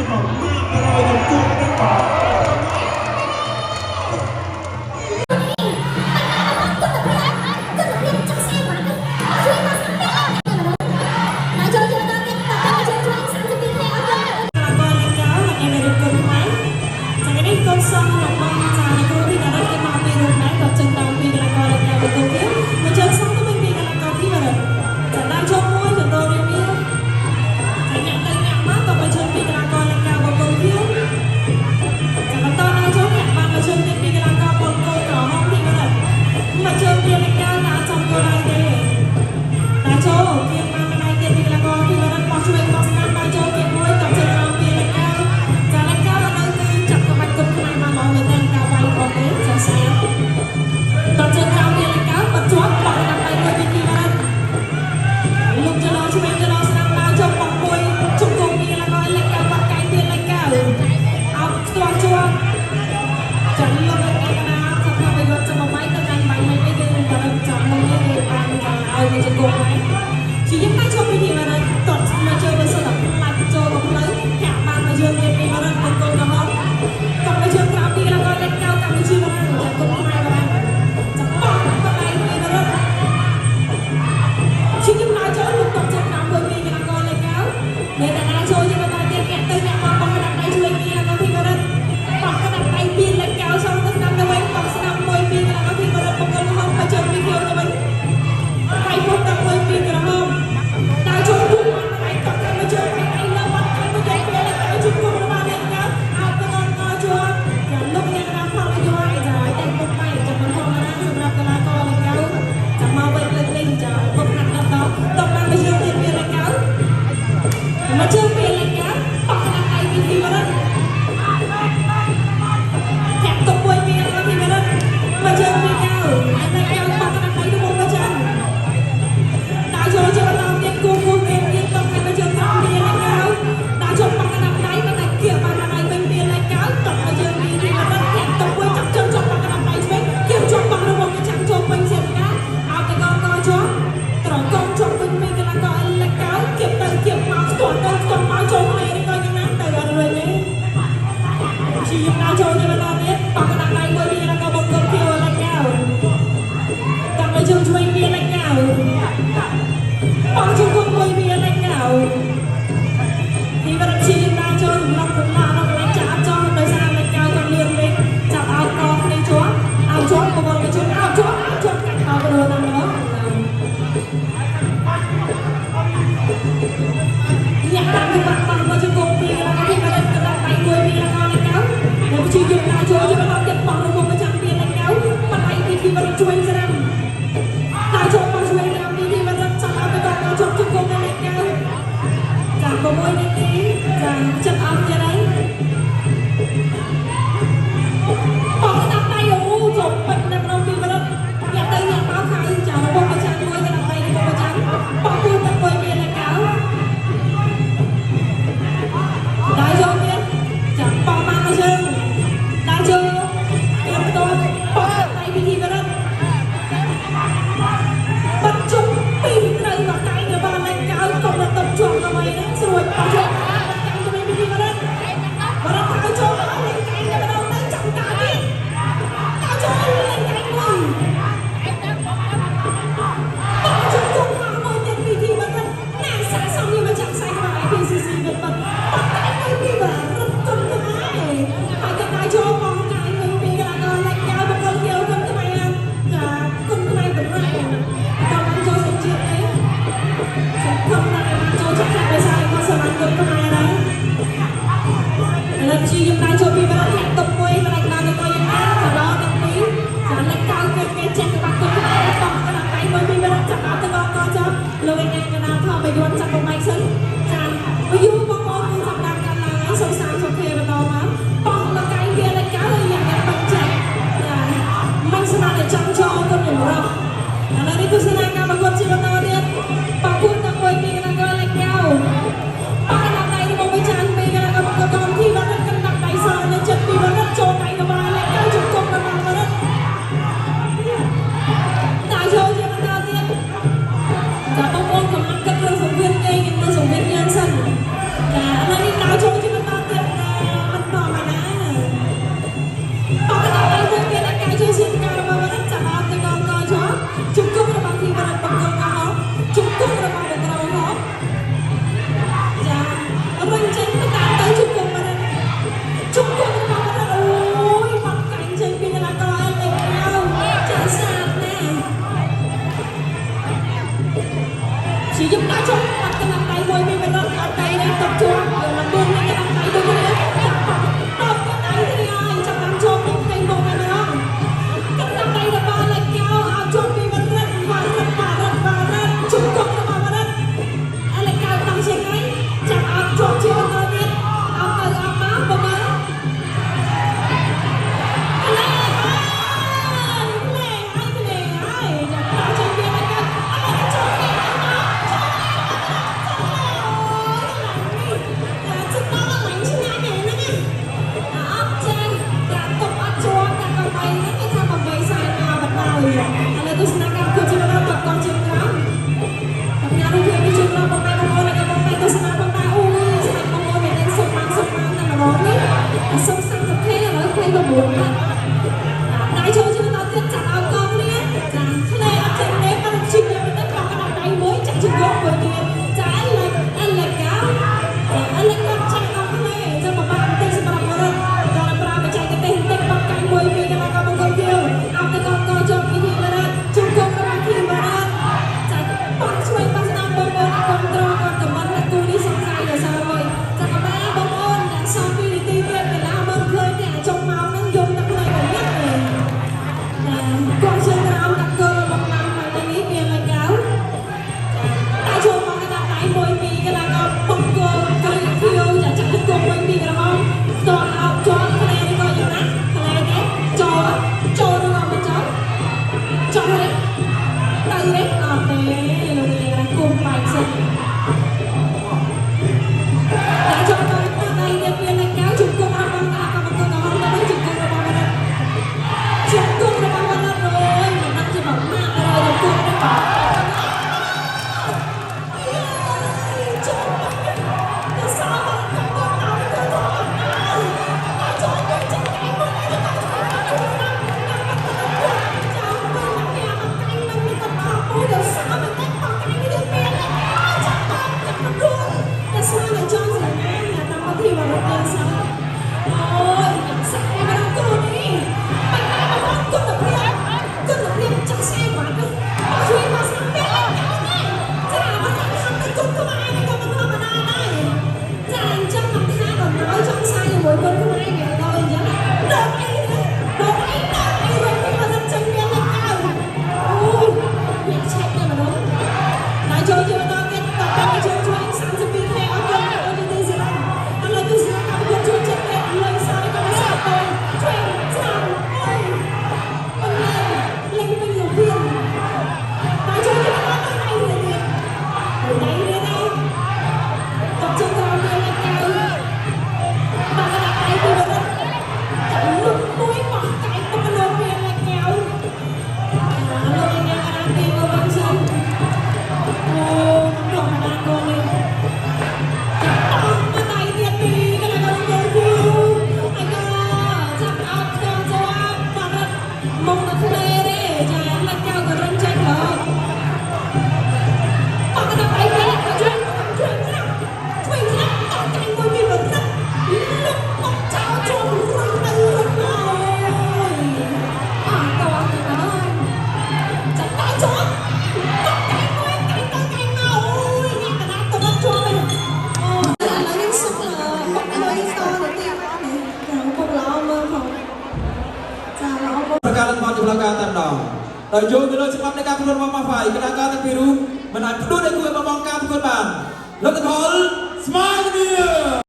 ប្រមា100ជង្គង់នេះបាទ កលកៅហើយនៅរុំគុណខ្មែរចានេះកូនសងរបស់ចាលោកគ្រូធីតារិទ្ធគេមកពីរុំដែរក៏ចឹងតាមពីកលកលកៅបុគ្គលទៀតមកជើងសងទៅវិញពីកលកធីវរិទ្ធចាដើមជុំមួយចន្ទរាមាចាញាក់ទៅញាក់មកក៏មកជើងពីកលកលកៅបុគ្គលទៀតចាបន្តដល់ជុំញាក់បានមកជើងទៀតពីកលកបុគ្គលក្រហមធីវរិទ្ធមកជើងពីលកៅណាចំគោលដៅទេ តាចូលគៀងបានម្ដាយទៀតពីកលកពីវរិទ្ធបោះឆ្វេងបោះស្ដាំតាចូលគៀងមួយតបជើងក្រោមពីលកៅចាលកៅឥឡូវគឺចាប់ក្បាច់គុំខ្មែរបានល្អមែនទែនការវាយរបស់គេចាស្អាតតបជើងក្រោមពីលកៅបត់ជាប់បោះដើម្បីមួយពីទីវរិទ្ធលោកចលោឆ្វេងចលោស្ដាំតាចូលបោះមួយជុំគងពីលកៅលកៅបាត់កែងពីលកៅអោបស្ទាល់ជាប់ចាលោកឯកណាសភាប្រយោជន៍ចាំបាយទៅកាន់បាយមិនអីគេនឹងដល់ចាំមុននេះគេបានចាឲ្យវាជង្គង់ហើយ ជាយើងតែចូលពីទីមកតតមកចូលទៅសុទ្ធតែផ្លាច់ចូលទៅផ្លូវហាក់បានមកយើងទៀតពីមកដល់បង្គោលក្រហមតមកយើងក្រៅពីแล้วក៏លេខកៅកម្ពុជាបារាំងចាគុំខ្មែរបារាំងចាប៉ោះបដៃពីមករត់ជាយើងមកចូលលោកតចិត្តតាមមួយពីកណ្ដាលលេខកៅនៅតែណាចូលយើងបន្តទៀតញាក់ទៅញាក់មកបោះកណ្ដាលដៃជួយពីแล้วក៏ពីមករត់បោះកណ្ដាលដៃពីលេខកៅចូលទៅស្ដាំទៅវិញបោះស្ដាំមួយពីកណ្ដាលពីមករត់បង្គោលក្រហមមកជើងពីខៀវទៅវិញ ដៃពុះទឹកមួយពីក្រហមដើរចូលពុះបានដៃតក់មកជើងដៃដៃលើបាត់កាន់មកជើងពេលទៅជុំគុំរបស់អ្នកកៅអោបទៅកជាប់ចាលោកអ្នកណាផលឲ្យយចាតែពុកដៃចាំមិនធម្មតាសម្រាប់កីឡាករលេខកៅចាំមកវិញលើកនេះចាពុកហាត់ដល់ដល់តបបានមកជើងទៀតពីលេខកៅមកជើងពីលេខកៅបោះកណ្ដាលដៃពីធីវរិទ្ធធាក់ទុកមួយពីធីវរិទ្ធមកជើងពីកៅហើយលេខកៅបោះកណ្ដាលដៃទៅមុខមកជើង ដើរចូលជាបន្តទៀតគូគូទៀតទៀតតឲ្យមកជើងក្រោមពីលេខកៅដើរចូលប៉ះកណ្ដាប់ដៃមិនតែគៀបបានដៃវិញពីលេខកៅតមកជើងពីទីរត់ធាក់ទៅមួយចាប់ជើងជាប់ប៉ះកណ្ដាប់ដៃឆ្វេងគៀបជាប់ប៉ះរបស់កចាំចូលពេញជាការអោតកងកជាប់ត្រកងជាប់វិញពីកណ្ដាលកលេខកៅគៀបទៅគៀបមកស្ទាត់ទៅស្ទាត់មកចូលគ្នានេះក៏យ៉ាងណាទៅអត់រួចទេជាយដើរចូលជាបន្តទៀតប៉ះកណ្ដាប់ដៃមួយពីកបង្គោលខៀវលេខកៅតមកជើងឆ្វេងពីលេខកៅ បងជង្គង់មួយវាលេចកៅទីវរជាដើរចូលរំលងរំលងដល់កន្លែងចាប់ចង់ដោយសារលេចកៅគាត់លឿនពេកចាប់អោបកគ្នាជាប់អោបជាប់បវរទៅជុំអោបជាប់អោបជាប់កាច់ដល់បដូរតាមនោះញាក់តាមទៅបាក់បាក់មកជង្គង់ពីកន្លែងទីវរកណ្ដាលដៃមួយពីកន្លែងលេចកៅមកជាយើងដើរចូលជាបន្តទៀតបោះរំមកចាំពីលេចកៅបដៃពីទីវរជួយស្រាំដើរចូលបោះជួយស្រាំពីទីវរចាប់អោបទៅកជាប់ជង្គង់លេចកៅ ចា6នាទីចាចិត្តអស់ទៀតហើយបោះស្ដាប់ដៃអូចូលពេញនៅក្នុងទីវរិទ្ធញាក់ទៅញាក់មកខៅចារបស់ប្រចាំមួយកណ្ដាលដៃរបស់ប្រចាំបោះគូទឹកមួយមានលេខកៅដើរចូលទៀតចាបោះបានមកជើងដើរចូលទៀតបន្ទាប់បោះដៃពិធីវរិទ្ធបាត់ជុំពីរត្រូវមកកែងរបស់លេខកៅកុំទៅតុបជាប់ដើម្បីហ្នឹងស្រួចបោះជាប់កែងទៅវិញពិធីវរិទ្ធ ដោយយោងទៅលើច្បាប់នៃការប្រកួតរបស់ម៉ាហ្វាយកីឡាករទាំងពីររូបមិនអាចផ្ដួលដៃគូឲ្យបោះបង់ការប្រកួតបានលទ្ធផលស្មើគ្នា។